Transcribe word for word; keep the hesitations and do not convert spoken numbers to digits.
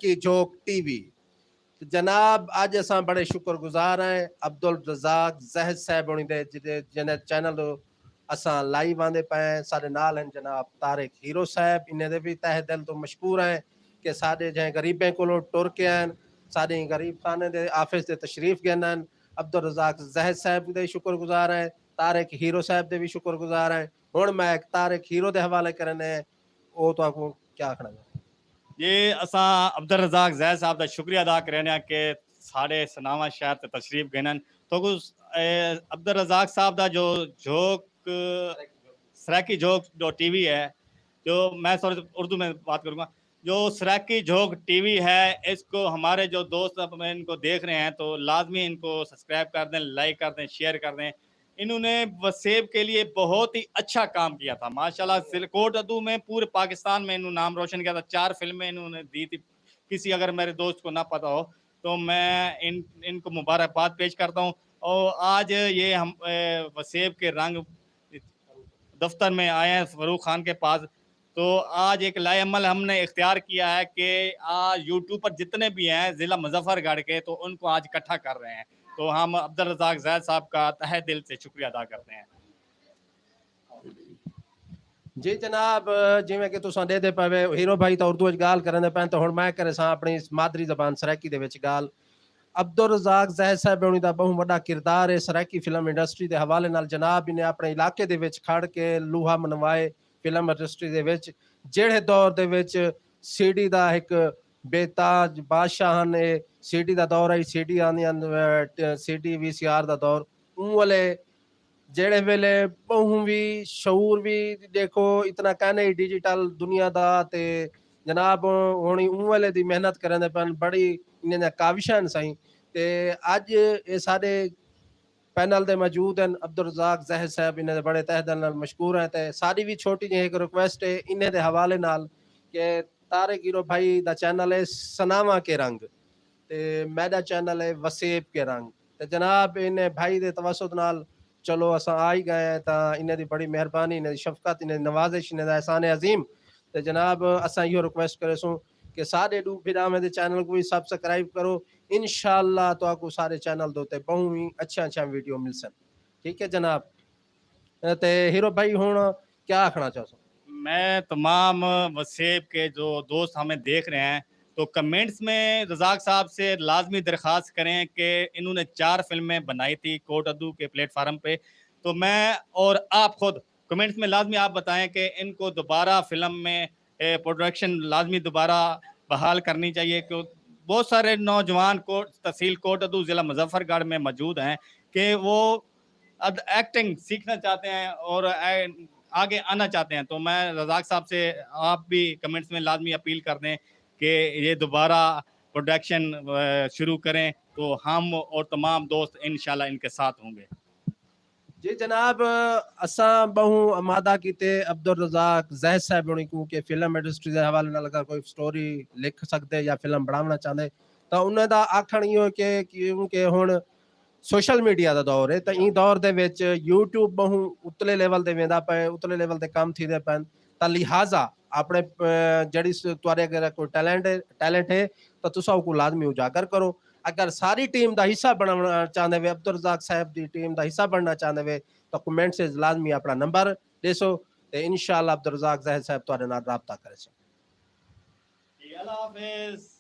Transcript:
کی جھوک ٹی وی۔ جناب، اڄ اساں بڑے شکر گزار ہیں عبدالرزاق زاہد صاحب ہوݨی دے، جݙے جنہیں چینل اساں لائیو آندے پئے ہیں۔ ساݙے نال ہن جناب طارق ہیرو صاحب، انہیں دے بھی تہہ دل توں مشکور ہیں کہ ساݙے جہیں غریبیں کولوں ٹر کے آئن، ساݙے غریب خانے دے آفس دے تشریف گھن آئن۔ عبدالرزاق زاہد صاحب دے شکر گزار ہیں، طارق ہیرو صاحب دے بھی شکر گزار ہیں۔ ہݨ میں طارق ہیرو دے حوالے کرنے ہیں، او تہاکوں کیا آکھݨا چاہندے؟ جی، اساں عبدالرزاق زاہد صاحب دا شکریہ ادا کریندے ہاں کہ ساݙے سناواں شہر تے تشریف گھنن۔ تو عبدالرزاق صاحب دا جو جھوک، سرائیکی جھوک جو ٹی وی ہے، جو میں سوری اردو میں بات کروں گا، جو سرائیکی جھوک ٹی وی ہے، اس کو ہمارے جو دوست اب ان کو دیکھ رہے ہیں تو لازمی ان کو سبسکرائب کر دیں، لائک کر دیں، شیئر کر دیں۔ انہوں نے وسیب کے لیے بہت ہی اچھا کام کیا تھا ماشاءاللہ۔ ضلع کوٹ ادو میں پورے پاکستان میں انہوں نے نام روشن کیا تھا۔ چار فلمیں انہوں نے دی تھی، کسی اگر میرے دوست کو نہ پتا ہو تو میں ان ان کو مبارکباد پیش کرتا ہوں۔ اور آج یہ ہم اے، وسیب کے رنگ دفتر میں آئے ہیں فاروق خان کے پاس، تو آج ایک لائحہ عمل ہم نے اختیار کیا ہے کہ آج یوٹیوبر جتنے بھی ہیں ضلع مظفر گڑھ کے، تو ان کو آج اکٹھا کر رہے ہیں۔ تو ہم عبدالرزاق زاہد صاحب کا تہہ دل سے شکریہ ادا کرتے ہیں۔ جی جناب، جیویں کہ تساں ݙیہدے پئے وے، ہیرو بھائی تاں اردو وچ ڳالھ کریندے پئن، تے ہݨ میں کریساں اپݨی مادری زبان سرائیکی دے وچ ڳالھ۔ عبدالرزاق زاہد صاحب ہوݨی دا ٻہوں وݙا کردار ہے سرائیکی فلم انڈسٹری دے حوالے نال۔ جناب انہیں اپݨے علاقے دے وچ کھڑ کے لوہا منوائے فلم انڈسٹری دے وچ، جیڑھے دور دے وچ سی ڈی دا ہک بے تاج بادشاہ ہن۔ اے سی ڈی دا دور ہئی، سی ڈی آندیاں ہن، سی ڈی وی سی آر دا دور۔ اوں ویلے جیڑھے ویلے ٻہوں وی شعور وی ݙیکھو اتنا کائنی ڈیجیٹل دنیا دا، تے جناب ہوݨی اوں ویلے دی محنت کریندے پئن، بڑی انہیں دیاں کاوشاں ہن سائیں۔ تے اڄ اے ساݙے پینل دے موجود ہن عبدالرزاق زاہد صاحب، انہیں دے بڑے تہہ دل نال مشکور ہیں۔ تے ساݙی وی چھوٹی جہی ہک ریکویسٹ ہے انہیں دے حوالے نال کہ طارق ہیرو بھائی دا چینل ہے سناواں کے رنگ، تے میݙا چینل ہے وسیب کے رنگ۔ تے جناب انہیں بھائی دے توسط نال چلو اساں آ ہی ڳئے ہیں، تاں انہیں دی بڑی مہربانی، انہیں دی شفقت، انہیں دی نوازش، انہیں دا احسان عظیم۔ تے جناب اساں ایہو ریکویسٹ کریسوں کہ ساݙے ݙو بھراواں دے چینل کوں وی سبسکرائب کرو، انشاءاللہ تہاکوں ساݙے چینل دے اتے ٻہوں ہی اچھیاں اچھیاں ویڈیو ملسن۔ ٹھیک ہے جناب۔ تے ہیرو بھائی ہݨ کیا آکھݨا چاہسو؟ میں تمام وسیب کے جو دوست ہمیں دیکھ رہے ہیں تو کمنٹس میں رزاق صاحب سے لازمی درخواست کریں کہ انہوں نے چار فلمیں بنائی تھی کوٹ ادو کے پلیٹ فارم پہ، تو میں اور آپ خود کمنٹس میں لازمی آپ بتائیں کہ ان کو دوبارہ فلم میں پروڈکشن لازمی دوبارہ بحال کرنی چاہیے کہ بہت سارے نوجوان کوٹ تحصیل کوٹ ادو ضلع مظفر گڑھ میں موجود ہیں کہ وہ اد ایکٹنگ سیکھنا چاہتے ہیں اور آگے آنا چاہتے ہیں۔ تو میں رزاق صاحب سے آپ بھی کمنٹس میں لازمی اپیل کر دیں کہ یہ دوبارہ پروڈکشن شروع کریں تو ہم اور تمام دوست انشاءاللہ ان کے ساتھ ہوں گے۔ جی جناب، اساں ٻہوں آمادہ کیتے عبدالرزاق زاہد صاحب ہوݨی کوں کہ فلم انڈسٹری دے حوالے نال اگر کوئی سٹوری لکھ سڳدے یا فلم بݨاوݨا چاہندے، تاں انہیں دا آکھݨ ایہو ہے کہ کیونکہ ہݨ سوشل میڈیا دا دور ہے، تاں ایں دور دے وچ یوٹیوب ٻہوں اتلے لیول تے ویندا پئے، اتلے لیول تے کم تھیندے پئن، تاں لہٰذا اپݨے جیڑھی تہاݙے اگر کوئی ٹیلنٹ ہے ٹیلنٹ ہے تاں تساں اوکوں لازمی اجاگر کرو۔ اگر ساری ٹیم دا حصہ بݨاوݨا چاہندے وے، عبدالرزاق صاحب دی ٹیم دا حصہ بݨنا چاہندے وے، تاں کمنٹس اچ لازمی اپݨا نمبر ݙیسو تے انشاءاللہ عبدالرزاق زاہد صاحب تہاݙے نال رابطہ کریسن۔ جی اللہ حافظ۔